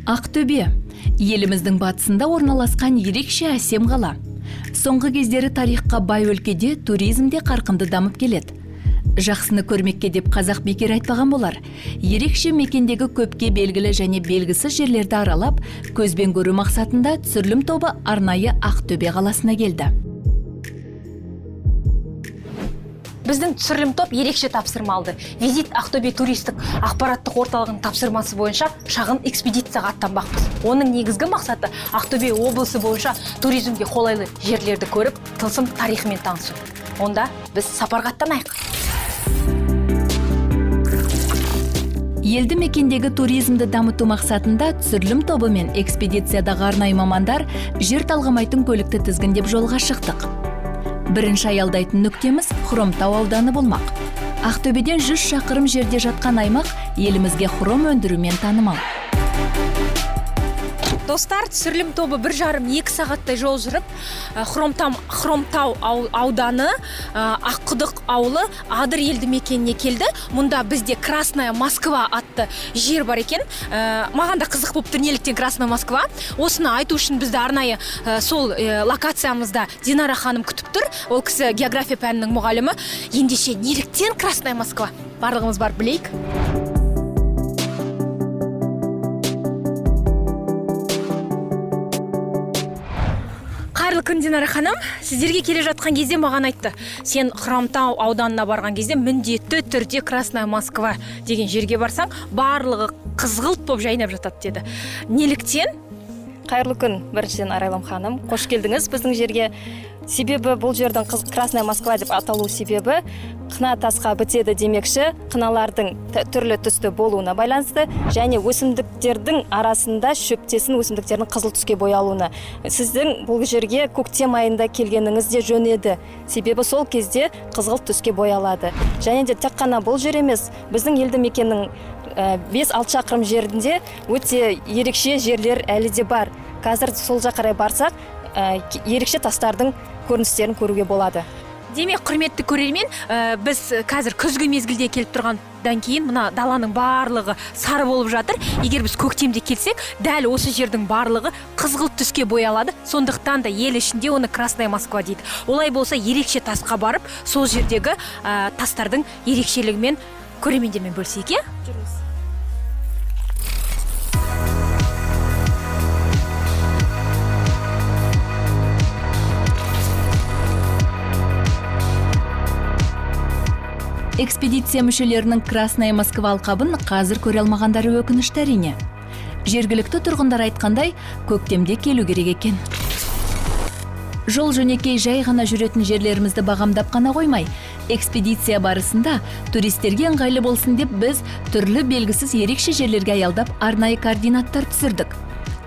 Ақтөбе еліміздің батысында орналасқан ерекше әсем қала. Соңғы кездері тарихқа бай өлкеде туризм де қарқынды дамып келеді. Жақсыны көрмекке деп қазақ бекер айтпаған болар. Ерекше мекендегі көпке белгілі және белгісіз жерлерді аралап, көзбен көру мақсатында түсірілім тобы арнайы Ақтөбе қаласына келді. Біздің түсірілім топ ерекше тапсырма алды. Визит Ақтөбе туристік ақпараттық орталығының тапсырмасы бойынша шағын экспедицияға аттанбақпыз. Оның негізгі мақсаты — Ақтөбе облысы бойынша туризмге қолайлы жерлерді көріп, тылсым тарихымен танысу. Онда біз сапарға аттанайық. Елді мекендегі туризмді дамыту мақсатында түсірілім тобы мен экспедициядағы арнайы мамандар жер талғамайтын көлікті тізгіндеп жолға шықтық. Бірінші аялдайтын нүктеміз Хромтау ауданы болмақ. Ақтөбеден 100 шақырым жерде жатқан аймақ елімізге хром өндірумен танымал. Достар, түсірілім тобы 1,5-2 сағаттай жол жүріп, Хромтау ауданы, Аққұдық ауылы, Адыр елді мекеніне келді. Мұнда бізде Красная Москва атты жер бар екен. Маған да қызық болып тұр, неліктен Красная Москва. Осыны айту үшін бізді арнайы сол локациямызда Динара ханым күтіп тұр. Ол кісі география пәнінің мұғалімі. Ендеше, неліктен Красная Москва? Барлығымыз барып білейік. Қайырлы күн, Динара ханым! Сіздерге келе жатқан кезде маған айтты: сен Хромтау ауданына барған кезде міндетті түрде Красная Москва деген жерге барсаң, барлығы қызғылт болып жайнап жатады деді. Неліктен? Қайырлы күн, біріншіден, Арайлым ханым, қош келдіңіз біздің жерге. Себебі бұл жердің Красная Москва деп аталу себебі қына тасқа бітеді демекші, қыналардың түрлі түсті болуына байланысты және өсімдіктердің арасында шөптесін өсімдіктердің қызыл түске боялуына. Сіздің бұл жерге көктем айында келгеніңіз де жөн еді, себебі сол кезде қызғылт түске боялады. Және де тек қана бұл жер емес, біздің елді мекеннің 5-6 шақырым жерінде өте ерекше жерлер әлі де бар. Қазір сол жаққа қарай барсақ, ерекше тастардың көріністерін көруге болады. Демек, құрметті көрермен, біз қазір күзгі мезгілде келіп тұрғаннан кейін мына даланың барлығы сары болып жатыр. Егер біз көктемде келсек, дәл осы жердің барлығы қызғылт түске боялады. Сондықтан да ел ішінде оны Красная Москва дейді. Олай болса, ерекше тасқа барып, сол жердегі тастардың ерекшелігімен көрермендермен бөлісейік, иә. Экспедиция мүшелерінің Красная Москва алқабын қазір көре алмағандары өкінішті, әрине. Жергілікті тұрғындар айтқандай, көктемде келу керек екен. Жол жөнекей жай ғана жүретін жерлерімізді бағамдап қана қоймай, экспедиция барысында туристерге ыңғайлы болсын деп біз түрлі белгісіз ерекше жерлерге аялдап, арнайы координаттар түсірдік.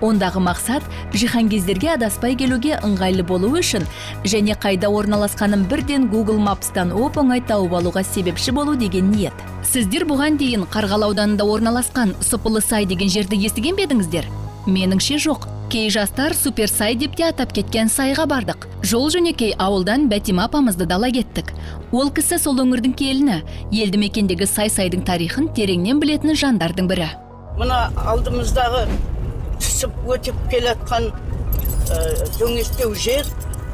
Ондағы мақсат — жиһанкездерге адаспай келуге ыңғайлы болуы үшін және қайда орналасқанын бірден Google Maps'тан оп оңай тауып алуға себепші болу деген ниет. Сіздер бұған дейін Қарғалы ауданында орналасқан Сыпылы сай деген жерді естіген бе едіңіздер? Меніңше, жоқ. Кей жастар Суперсай деп те атап кеткен сайға бардық. Жол жөнекей ауылдан Бәтима апамызды да ала кеттік. Ол кісі сол өңірдің келіні, елді мекендегі сай сайдың тарихын тереңнен білетін жандардың бірі. Мына алдымыздағы түсіп өтіп келе жатқан дөңестеу жер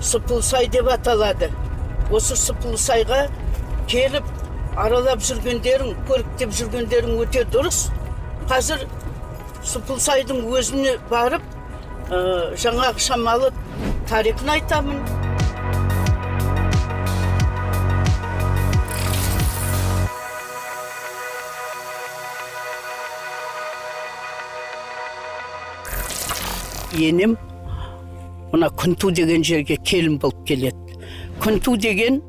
Сыпылсай деп аталады. Осы Сыпылсайға келіп аралап жүргендерің, көріктеп жүргендерің өте дұрыс. Қазір Сыпылсайдың өзіне барып, жаңағы шамалы тарихын айтамын. Енем мына Күнту деген жерге келін болып келеді. Күнту деген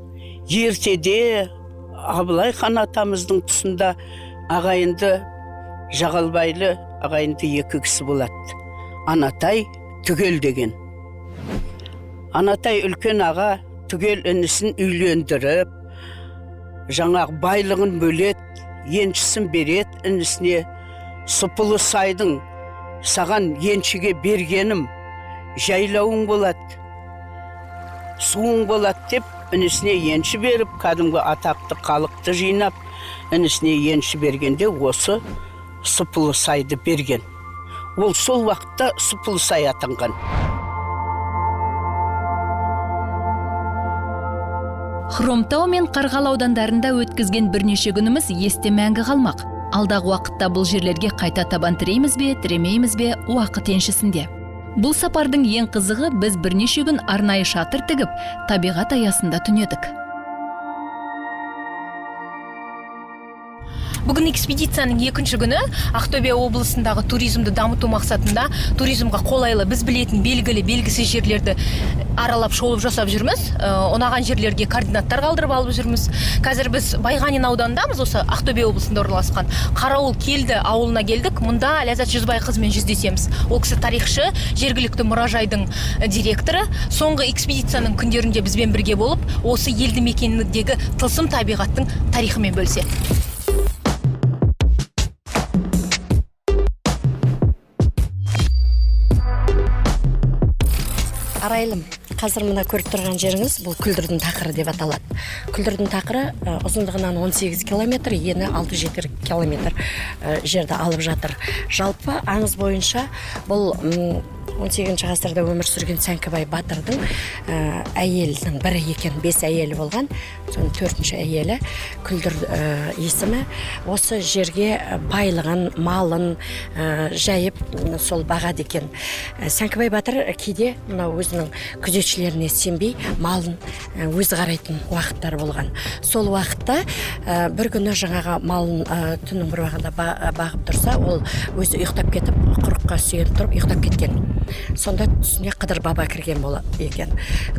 ертеде Абылай хан атамыздың тұсында ағайынды Жағалбайлы ағайынды екі кісі болады. Анатай, Түгел деген. Анатай үлкен аға, Түгел інісін үйлендіріп, жаңағы байлығын бөледі, еншісін береді інісіне. Сыпылы сайдың саған еншіге бергенім, жайлауың болады, суың болады деп інісіне енші беріп, кәдімгі атақты халықты жинап, інісіне енші бергенде осы Сыпылы сайды берген. Ол сол уақытта Сыпылы сай атанған. Хромтау мен Қарғалы аудандарында өткізген бірнеше күніміз есте мәңгі қалмақ. Алдағы уақытта бұл жерлерге қайта табан тіреміз бе, тіремейміз бе, уақыт еншісінде. Бұл сапардың ең қызығы, біз бірнеше күн арнайы шатыр тігіп, табиғат аясында түнедік. Бүгін экспедицияның екінші күні. Ақтөбе облысындағы туризмді дамыту мақсатында туризмға қолайлы, біз білетін белгілі, белгісіз жерлерді аралап, шолып жасап жүрміз. Ұнаған жерлерге координаттар қалдырып алып жүрміз. Қазір біз Байғанин ауданындамыз, осы Ақтөбе облысында орналасқан Қарауыл келді ауылына келдік. Мұнда Ләззат Жүзбайқызымен жүздесеміз. Ол кісі тарихшы, жергілікті мұражайдың директоры. Соңғы экспедицияның күндерінде бізбен бірге болып, осы елді мекеніндегі тылсым табиғаттың тарихымен бөліседі. Арайлым, қазір мына көріп тұрған жеріңіз, бұл Күлдірдің тақыры деп аталады. Күлдірдің тақыры ұзындығынан 18 километр, ені 6-7 километр жерді алып жатыр. Жалпы аңыз бойынша бұл 18 ғасырда өмір сүрген Сәңкібай батырдың әйелінің бірі екен. Бес әйелі болған, соның төртінші әйелі Күлдір есімі. Осы жерге байлығын, малын жайып сол бағады екен. Сәңкібай батыр кейде мынау өзінің күзетшілеріне сенбей, малын өзі қарайтын уақыттар болған. Сол уақытта бір күні жаңағы малын түннің бір уағында бағып тұрса, ол өзі ұйықтап кетіп, құрыққа сүйеніп тұрып ұйықтап кеткен. Сонда түсіне Қыдыр баба кірген болады екен.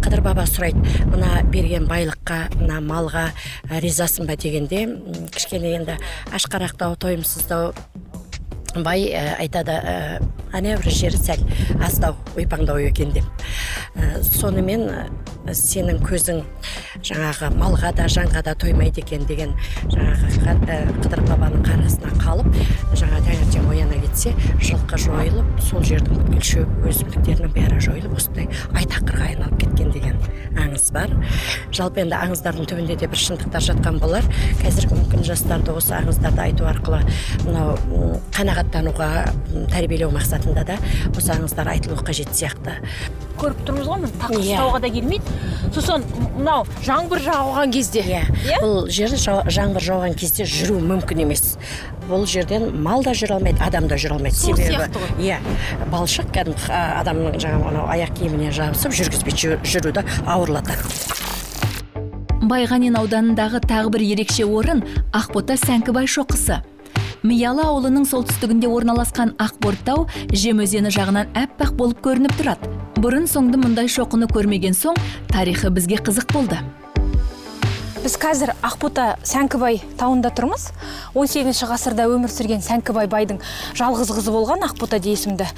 Қыдыр баба сұрайды: «Мына берген байлыққа, мына малға ризасың ба?» дегенде, кішкене енді ашқарақтау, тойымсыздау бай айтады: «Әне бір жері сәл аздау, ойпаңдау екен», — деп. Сонымен «Сенің көзің жаңағы малға да, жанға да тоймайды екен» деген жаңағы Қыдыр бабаның қарғысына қалып, жаңа таңертең ояна кетсе, жылқы жойылып, сол жердің бүткіл шөп өсімдіктерінің бәрі жойылып, осындай айтақырға айналып кеткен деген аңыз бар. Жалпы енді аңыздардың түбінде де бір шындықтар жатқан болар. Қазіргі мүмкін жастарды осы аңыздарды айту арқылы мынау қанағаттануға тәрбиелеу мақсатында да осы аңыздар айтылуы қажет сияқты. Көріп тұрмыз ғой, міне, тақыр ұстауға да келмейді. Сосын мынау жаңбыр жауған кезде. Иә. Иә? Бұл жер жаңбыр жауған кезде жүру мүмкін емес. Бұл жерден мал да жүре алмайды, адам да жүре алмайды. Су Себебі сияқты ғой. Иә, балшық кәдімгі адамның жаңағы анау аяқ киіміне жабысып, жүргізбей жүруді ауырлатады. Байғанин ауданындағы тағы бір ерекше орын — Ақбота Сәңкібай шоқысы. Миялы ауылының солтүстігінде орналасқан Ақборт тау Жем өзені жағынан әппақ болып көрініп тұрады. Бұрын соңды мұндай шоқыны көрмеген соң, тарихы бізге қызық болды. Біз қазір Ақбота Сәңкібай тауында тұрмыз. 18 ғасырда өмір сүрген Сәңкібай байдың жалғыз қызы болған Ақбота есімді.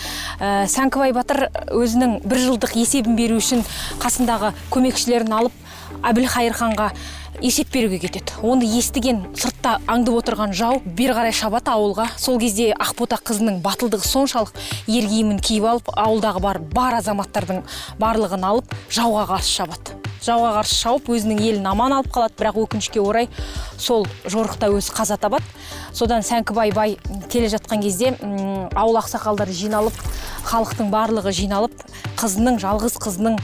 Сәңкібай батыр өзінің бір жылдық есебін беру үшін қасындағы көмекшілерін алып, Әбілхайыр ханға есеп беруге кетеді. Оны естіген сыртта аңдып отырған жау бері қарай шабады ауылға. Сол кезде Ақбота қызының батылдығы соншалық, ер киімін киіп алып, ауылдағы бар азаматтардың барлығын алып, жауға қарсы шабады. Жауға қарсы шауып, өзінің елін аман алып қалады, бірақ өкінішке орай сол жорықта өзі қаза табады. Содан Сәңкібай бай келе жатқан кезде ауыл ақсақалдары жиналып, халықтың барлығы жиналып, қызының, жалғыз қызының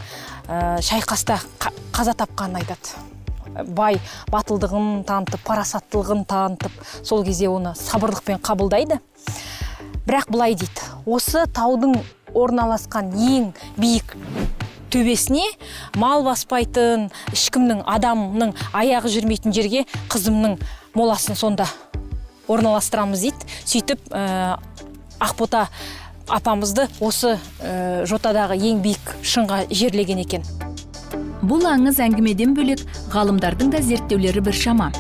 шайқаста қаза тапқанын айтады. Бай батылдығын танытып, парасаттылығын танытып, сол кезде оны сабырлықпен қабылдайды. Бірақ былай дейді: осы таудың орналасқан ең биік төбесіне, мал баспайтын, ешкімнің, адамның аяғы жүрмейтін жерге қызымның моласын сонда орналастырамыз дейді. Сөйтіп Ақбота апамызды осы жотадағы ең биік шыңға жерлеген екен. Бұл аңыз әңгімеден бөлек, ғалымдардың да зерттеулері біршама.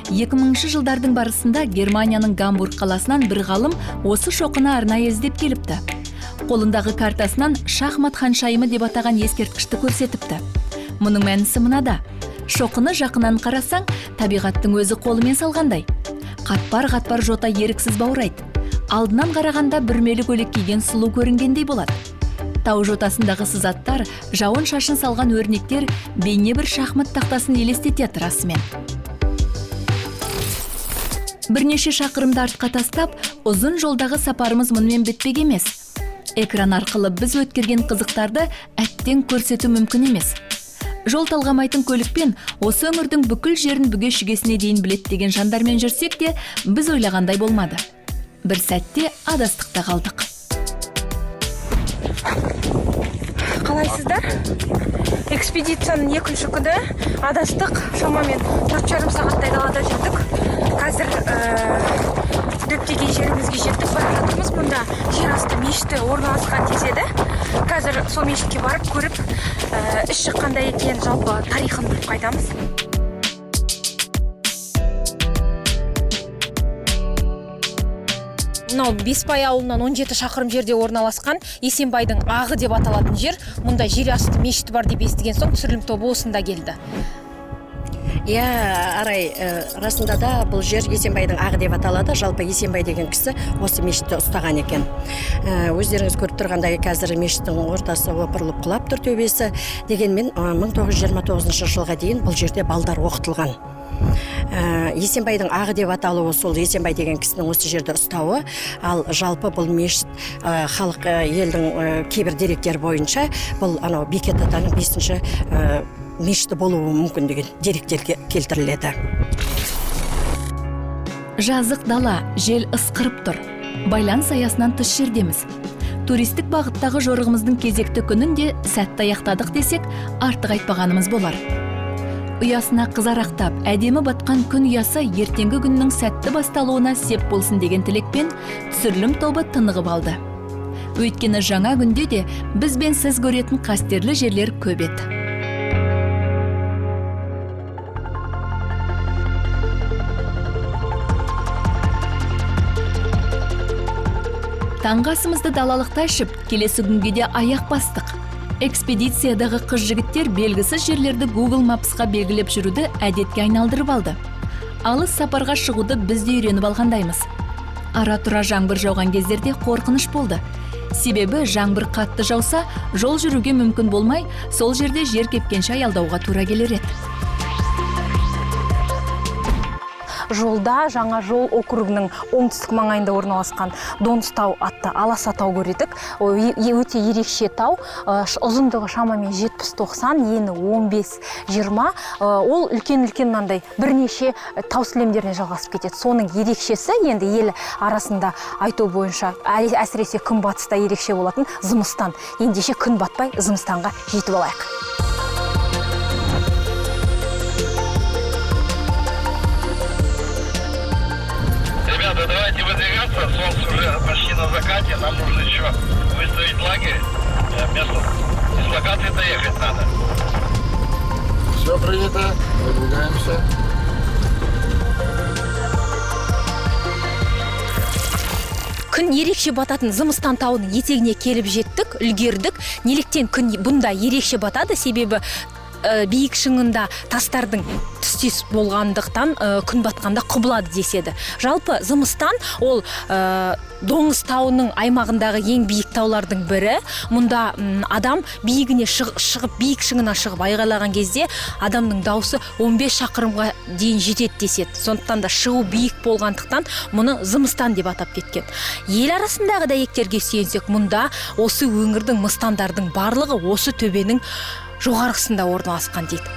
2000 жылдардың барысында Германияның Гамбург қаласынан бір ғалым осы шоқыны арнайы іздеп келіпті. Қолындағы картасынан шахмат ханшайымы деп атаған ескерткішті көрсетіпті. Мұның мәнісі мынада: шоқыны жақыннан қарасаң, табиғаттың өзі қолымен салғандай. Қатпар қатпар жота еріксіз баурайды. Алдынан қарағанда бүрмелі көйлек киген сұлу көрінгендей болады. Тау жотасындағы сызаттар, жауын шашын салған өрнектер бейне бір шахмат тақтасын елестетеді расымен. Бірнеше шақырымды артқа тастап, ұзын жолдағы сапарымыз мұнымен бітпек емес. Экран арқылы біз өткерген қызықтарды әттең көрсету мүмкін емес. Жол талғамайтын көлікпен осы өңірдің бүкіл жерін бүге шігесіне дейін білет деген жандармен жүрсек те, біз ойлағандай болмады. Бір сәтте адастық та қалдық. Қалайсыздар? Экспедицияның екінші күні, адастық. Шамамен 4,5 сағаттай далада жүрдік. Қазір діттеген жерімізге жеттік, бара жатырмыз. Мұнда жер асты мешіті орналасқан деседі. Қазір сол мешітке барып көріп, іші қандай екен, жалпы тарихын біліп қайтамыз. Мынау Бесбай ауылынан 17 шақырым жерде орналасқан Есенбайдың ағы деп аталатын жер. Мұнда жер асты мешіті бар деп естіген соң, түсірілім тобы осында келді. Иә, Арай, расында да бұл жер Есенбайдың ағы деп аталады. Жалпы Есенбай деген кісі осы мешітті ұстаған екен. Өздеріңіз көріп тұрғандай, қазір мешіттің ортасы опырылып құлап тұр, төбесі. Дегенмен 1929 жылға дейін бұл жерде балдар оқытылған. Есенбайдың ағы деп аталуы сол Есенбай деген кісінің осы жерде ұстауы. Ал жалпы бұл мешіт халық, елдің кейбір деректері бойынша бұл анау Бекет атаның бесінші мешіті болуы мүмкін деген деректер келтіріледі. Жазық дала, жел ысқырып тұр. Байланыс аясынан тыс жердеміз. Туристік бағыттағы жорығымыздың кезекті күнін де сәтті аяқтадық десек, артық айтпағанымыз болар. Ұясына қызарақтап, әдемі батқан күн ұясы ертеңгі күннің сәтті басталуына сеп болсын деген тілекпен түсірілім тобы тынығып алды. Өйткені жаңа күнде де біз бен сіз көретін қастерлі жерлер көп еді. Таңғы асымызды далалықта ішіп, келесі күнге де аяқ бастық. Экспедициядағы қыз жігіттер белгісіз жерлерді Google Mapsқа белгілеп жүруді әдетке айналдырып алды. Алыс сапарға шығуды біз де үйреніп алғандаймыз. Ара тұра жаңбыр жауған кездерде қорқыныш болды. Себебі жаңбыр қатты жауса, жол жүруге мүмкін болмай, сол жерде жер кепкенше аялдауға тура келер еді. Жолда Жаңа жол округінің оңтүстік маңайында орналасқан Доңызтау атты аласа тау көрдік. Ол өте ерекше тау. Ұзындығы шамамен 70-90, ені 15-20. Ол үлкен-үлкен мынандай бірнеше тау сілемдеріне жалғасып кетеді. Соның ерекшесі енді ел арасында айту бойынша, әсіресе күн батыста ерекше болатын зымыстан. Ендеше күн батпай зымыстанға жетіп алайық. Ребята, давайте выдвигаться, солнце уже почти на закате, нам нужно еще выставить лагерь, место дислокации доехать надо. Все принято, выдвигаемся. Күн ерекше бататын Зымыстан тауының етегіне келіп жеттік, үлгердік. Неліктен күн бұнда ерекше батады? Себебі биік шыңында тастардың түстес болғандықтан, күн батқанда құбылады деседі. Жалпы Зымыстан ол Доңыз тауының аймағындағы ең биік таулардың бірі. Мұнда адам биігіне шығып, биік шыңына шығып айғайлаған кезде адамның даусы 15 шақырымға дейін жетеді деседі. Сондықтан да шығу биік болғандықтан мұны Зымыстан деп атап кеткен. Ел арасындағы дәйектерге сүйенсек, мұнда осы өңірдің мыстандардың барлығы осы төбенің жоғарғысында орналасқан дейді.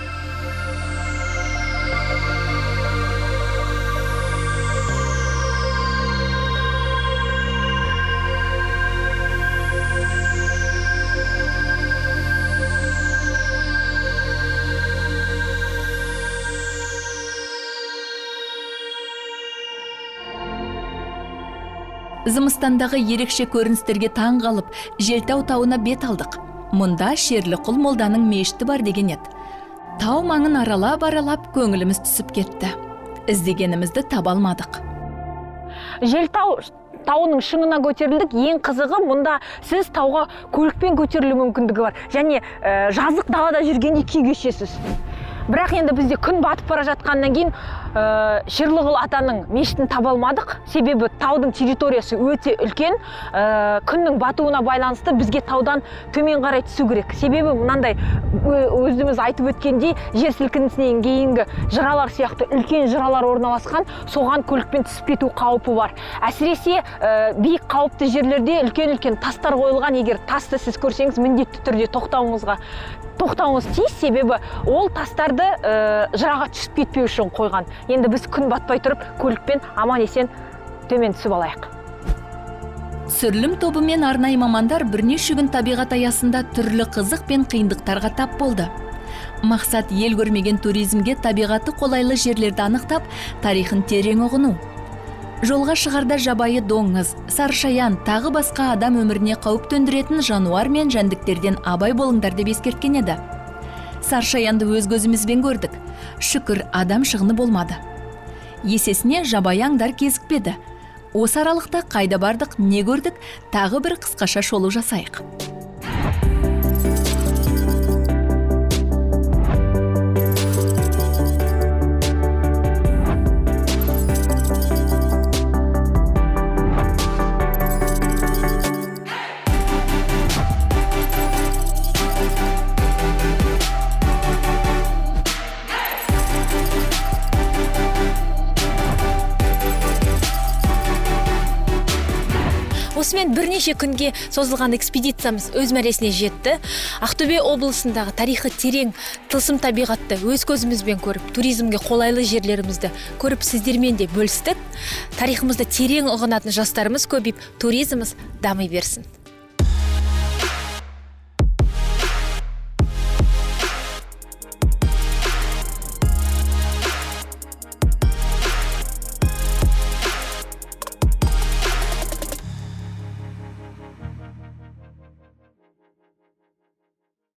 Зымыстандағы ерекше көріністерге таң қалып, Желтау тауына бет алдық. Мұнда Шерлі Құл молданың мешіті бар деген еді. Тау маңын аралап-аралап көңіліміз түсіп кетті. Іздегенімізді таба алмадық. Желтау тауының шыңына көтерілдік. Ең қызығы, мұнда сіз тауға көлікпен көтерілу мүмкіндігі бар. Және жазық далада жүргенде күй кешесіз. Бірақ енді бізде күн батып бара жатқаннан кейін Шерліғұл атаның мешітін таба алмадық, себебі таудың территориясы өте үлкен. Күннің батуына байланысты бізге таудан төмен қарай түсу керек, себебі мынандай өзіміз айтып өткендей, жер сілкінісінен кейінгі жыралар сияқты үлкен жыралар орналасқан, соған көлікпен түсіп кету қаупі бар. Әсіресе биік қауіпті жерлерде үлкен-үлкен тастар қойылған. Егер тасты сіз көрсеңіз, міндетті түрде тоқтауыңыз тиіс, себебі ол тастарды жыраға түсіп кетпеу үшін қойған. Енді біз күн батпай тұрып көлікпен аман есен төмен түсіп алайық. Түсірілім тобы мен арнайы мамандар бірнеше күн табиғат аясында түрлі қызық пен қиындықтарға тап болды. Мақсат — ел көрмеген туризмге табиғаты қолайлы жерлерді анықтап, тарихын терең ұғыну. Жолға шығарда жабайы доңыз, сарышаян, тағы басқа адам өміріне қауіп төндіретін жануар мен жәндіктерден абай болыңдар деп ескерткен еді. Сарышаянды өз көзімізбен көрдік. Шүкір, адам шығыны болмады. Есесіне жабайы аңдар кезікпеді. Осы аралықта қайда бардық, не көрдік, тағы бір қысқаша шолу жасайық. Осымен бірнеше күнге созылған экспедициямыз өз мәресіне жетті. Ақтөбе облысындағы тарихы терең тылсым табиғатты өз көзімізбен көріп, туризмге қолайлы жерлерімізді көріп, сіздермен де бөлістік. Тарихымызды терең ұғынатын жастарымыз көбейіп, туризміміз дами берсін.